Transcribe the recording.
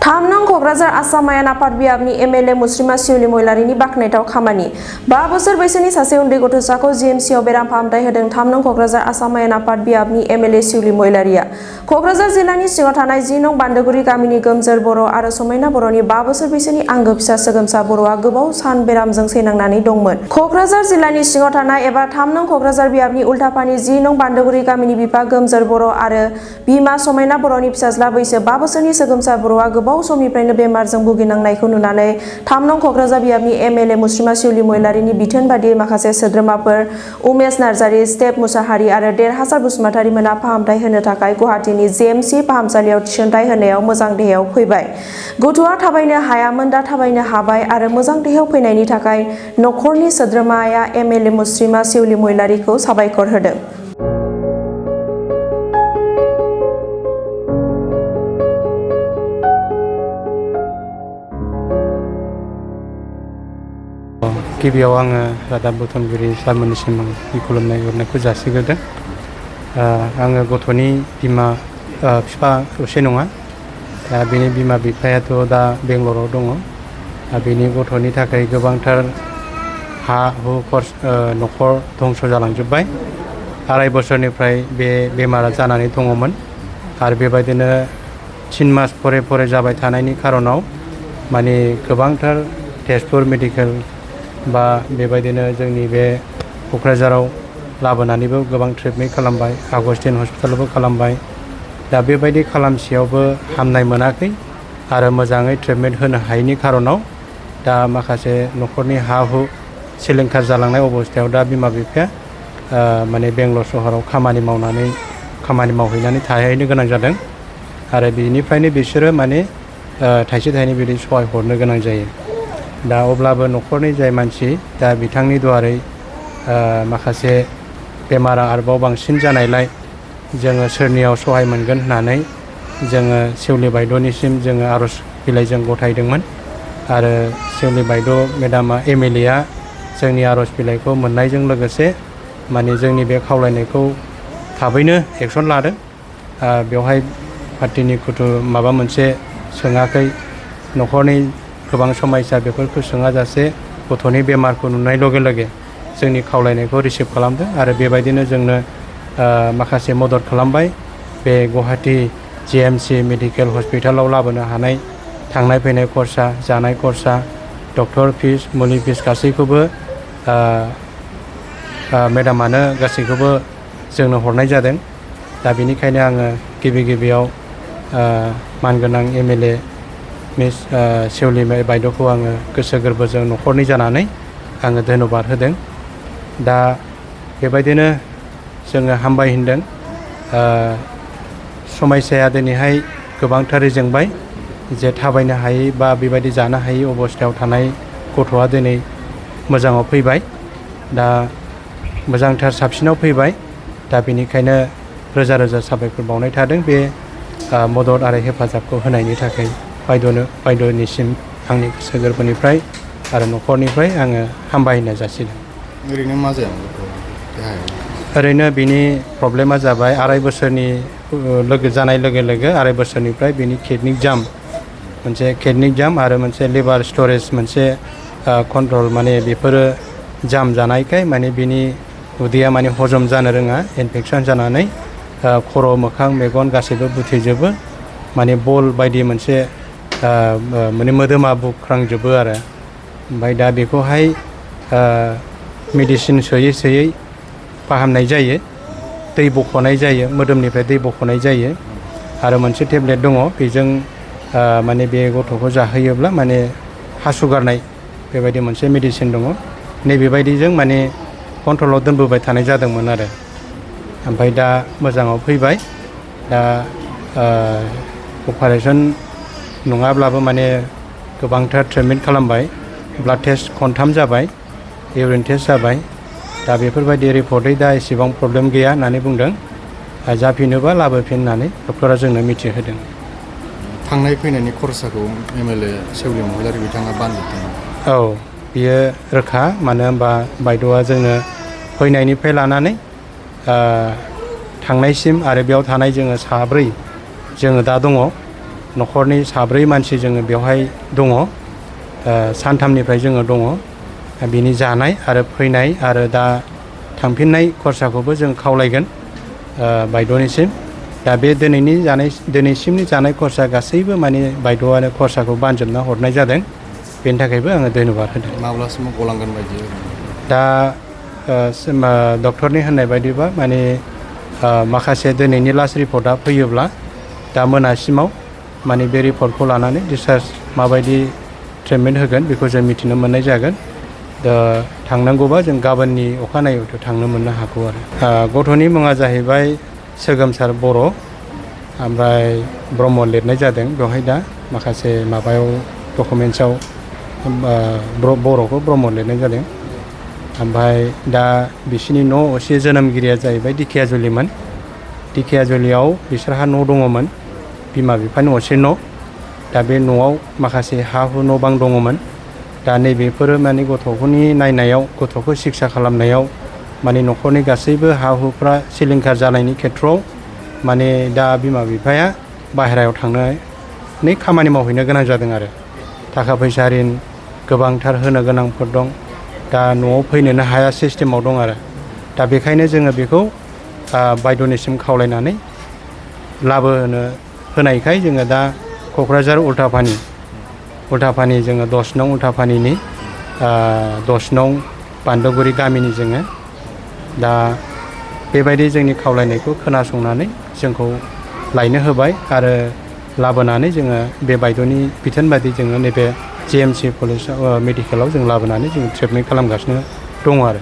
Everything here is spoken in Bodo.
3 नं क'क्राझार आसाम आयेन आफाद बियाबनि एमएलए मुस्रिमा शिवली महिलारिनि बाख्नायथाव खामानि 5 बोसोर बैसोनि सासे उन्दै गथ'साखौ जीएमसीआव बेराम फाहामथाय होदों 3 नं क'क्राझार आसाम आयेन आफाद बियाबनि एमएलए शिवली महिलारिया क'क्राझार जिल्लानि सिङाव थानाय 10 नं बान्दोगुरि गामिनि गोमजोर बर' आरो समायना बर'नि 5 बोसोर बैसोनि आंगो फिसा सोगोमसा बर'आ गोबाव सान बेरामजों सैनांनानै दंमोन। क'क्राझार जिल्लानि सिङाव थानाय एबा 3 नं क'क्राझार बियाबनि उल्थाफानि 10 नं बान्दोगुरि गामिनि बिफा गोमजोर बर' आरो बिमा समायना बर'नि फिसाज्ला बैसो 5 बोसोरनि सोगोमसा बर'आ गोबाव समनिफ्रायनो बेमारजों भुगिनांनायखौ नुनानै 3 नं क'क्राझार बियाबनि एमएलए मुस्रिमा शिवली महिलारिनि बिथोन बादियै माखासे सोद्रोमाफोर उमेश नार्जारी, स्टेप मुसाहारि आरो देरहासार बसुमतारी मोना फाहामथाय होनो थाखाय गुवाहाटीनि जीएमसी फाहामसालियाव थिसनथाय होनायाव मोजां देहायाव फैबाय। गथ'आ थाबायनो हायामोन, दा थाबायनो हाबाय आरो मोजां देहायाव फैनायनि थाखाय नखरनि सोद्रोमाया एमएलए मुस्रिमा शिवली महिलारिखौ साबायखर होदों। गिबियाव आङो रादाब बुथुमगिरि सारमोननिसिम खुलुमनाय हरनायखौ जासिग्रोदों। आङो गथ'नि बिमा बिफा असे नङा, दा बेनि बिमा बिफायाथ' दा बेंगलराव दङ। बेनि गथ'नि थाखाय गोबांथार हा हु न'खर धंस जालांजोब्बाय। 2.5 बोसोरनिफ्राय बे बेमारा जानानै दङमोन आरो बेबायदिनो 3 मास फरे जाबाय थानायनि खारनाव माने गोबांथार तेजपुर मेडिकेल बा बेबायदिनो जोंनि बे क'क्राझाराव लाबोनानैबो गोबां ट्रिटमेन्ट खालामबाय, आगस्टिन हस्पिटालावबो खालामबाय। दा बेबायदि खालामसेयावबो हामनाय मोनाखै आरो मोजाङै ट्रिटमेन्ट होनो हायैनि खारनाव दा माखासे न'खरनि हा हु सिलिंखार जालांनाय अबस्थायाव दा बिमा बिफाया माने बेंगलर सहराव खामानि मावहैनानै थाहैनो गोनां जादों आरो बिनिफ्रायनो बिसोरो माने थाइसे थाइनै बिदि सहाय हरनो गोनां जायो। दा अब्लाबो न'खरनि जाय मानसि दा बिथांनि दुवारै माखासे बेमारा आरोबाव बांसिन जानायलाय जोङो सोरनियाव सहाय मोनगोन होननानै जोङो शिवली बायद'निसिम जोङो आर'ज बिलाइ जों गथायदोंमोन आरो शिवली बायद' मेडामा एमएलएआ जोंनि आर'ज बिलाइखौ मोननायजों लोगोसे माने जोंनि बे खावलायनायखौ थाबैनो एक्सन लादों। बेवहाय पार्टिनि माबा मोनसे सोङाखै, न'खरनि गोबां समस्या बेफोरखौ सोङाजासे गथ'नि बेमारखौ नुनाय लगे लगे जोंनि खावलायनायखौ रिसिभ खालामदों आरो बेबायदिनो जोंनो माखासे मदद खालामबाय। बे गुवाहाटी जीएमसी मेडिकेल हस्पिटालाव लाबोनो हानाय थांनाय फैनाय खरसा, जानाय खरसा, डक्टर फिस, मुलि फिस गासैखौबो मेडामानो गासैखौबो जोंनो हरनाय जादों। दा बेनिखायनो आङो गिबियाव मानगोनां एमएलए मिस शिवली बायद'खौ आङो गोसो गोरबोजों न'खरनि जानानै आङो धन्यबाद होदों। दा बेबायदिनो जोङो हामबाय होनदों। समस्याया दिनैहाय गोबांथारै जोंबाय जे थाबायनो हायै बा बेबायदि जानो हायै अबस्थायाव थानाय गथ'आ दिनै मोजाङाव फैबाय, दा मोजांथार साबसिनाव फैबाय। दा बेनिखायनो रोजा रोजा साबायखर बावनाय थादों बे मदद आरो हेफाजाबखौ होनायनि थाखाय बायद'निसिम आंनि गोसो गोरबोनिफ्राय आरो न'खरनिफ्राय आङो हामबायनाय जासिदों। ओरैनो मा जायामोन देहाया? ओरैनो बिनि प्रब्लेमा जाबाय 2.5 बोसोरनि जानाय लोगो 2.5 बोसोरनिफ्राय बिनि किडनिक जाम आरो मोनसे लिभार स्टरेज मोनसे कन्ट्रल माने बेफोरो जाम जानायखाय माने बिनि उदैया माने हजम जानो रोङा, इनफेकसन जानानै खर' मोखां मेगन गासैबो बुथेजोबो, माने बल बायदि मोनसे माने मोदोमा बुख्रांजोबो आरो। ओमफ्राय दा बेखौहाय मेडिसिन सोयै फाहामनाय जायो, दै बख'नाय जायो, मोदोमनिफ्राय दै बख'नाय जायो आरो मोनसे टेब्लेट दङ, बेजों माने बे गथ'खौ जाहोयोब्ला माने हासुगारनाय बेबायदि मोनसे मेडिसिन दङ। नैबेबायदिजों माने कन्ट्रलाव दोनबोबाय थानाय जादोंमोन आरो। ओमफ्राय दा मोजाङाव फैबाय। दा अपारेसन नङाब्लाबो माने गोबांथार ट्रिटमेन्ट खालामबाय, ब्लाड टेस्ट 3 जाबाय, इउरिन टेस्ट जाबाय। दा बेफोरबायदि रिपर्टै दा एसेबां प्रब्लेम गैया होननानै बुंदों। जाफिनोबा लाबोफिन होननानै डक्टरा जोंनो मिथिहोदों। थांनाय फैनायनि खरसाखौ एमएलए शिवली महिलारि बिथाङा बानजोबदों? औ, बियो रोखा। मानो होनबा बायद'आ जोंनो फैनायनिफ्राय लानानै थांनायसिम आरो बेयाव थानाय जोङो 4 जोङो दा दङ। न'खरनि साब्रै मानसि जोङो बेवहाय दङ। सानथामनिफ्राय जोङो दङ। बिनि जानाय आरो फैनाय आरो दा थांफिननाय खरसाखौबो जों खावलायगोन बायद'निसिम। दा बे दिनैसिमनि जानाय खरसा गासैबो माने बायद'आनो खरसाखौ बानजोबना हरनाय जादों। बेनि थाखायबो आङो धन्यबाद होदों। माब्लासिमाव गलांगोन बायदि? दा डक्टरनि होननाय बायदिबा माने माखासे दिनैनि लास्ट रिपर्टआ फैयोब्ला दा मोनासिमाव माने बे रिपर्टखौ लानानै डिसचार्ज माबायदि ट्रिटमेन्ट होगोन बेखौ जों मिथिनो मोननाय जागोन। दा थांनांगौबा जों गाबोननि अखानायैथ' थांनो मोननो हागौ आरो। गथ'नि मुङा जाहैबाय सोगोमसार बर', ओमफ्राय ब्रह्म लिरनाय जादों बेवहाय दा माखासे माबायाव डकुमेन्ट्सआव बर'खौ ब्रह्म लिरनाय जादों। ओमफ्राय दा बिसोरनि न' असे जोनोमगिरिया जाहैबाय दिखियाजुलिमोन। दिखियाजुलियाव बिसोरहा न' दङमोन, बिमा बिफानि असे न'। दा बे न'आव माखासे हा हु न' बां दङमोन। दा नैबेफोरो माने गथ'फोरनि नायनायाव, गथ'खौ सिखित्सा खालामनायाव माने न'खरनि गासैबो हा हुफ्रा सिलिंखार जानायनि खेथ्रआव माने दा बिमा बिफाया बाहेरायाव थांनानै खामानि मावहैनो गोनां जादों आरो। थाखा फैसा ऋण गोबांथार होनो गोनांफोर दं। दा न'आव फैनोनो हाया सिस्टेमाव दं आरो। दा बेखायनो जोङो बेखौ बायद'निसिम खावलायनानै लाबोनो होनायखाय जोङो दा क'क्राझार उल्थापानि जोङो 10 नं उल्थापानिनि 10 नं बान्दोगुरि गामिनि जोङो दा बेबायदि जोंनि खावलायनायखौ खोनासंनानै जोंखौ लायनो होबाय आरो लाबोनानै जोङो बे बायद'नि बिथोन बायदि जोङो नैबे GMC मेडिकेलाव जों लाबोनानै जों ट्रिटमेन्ट खालामगासिनो दङ आरो।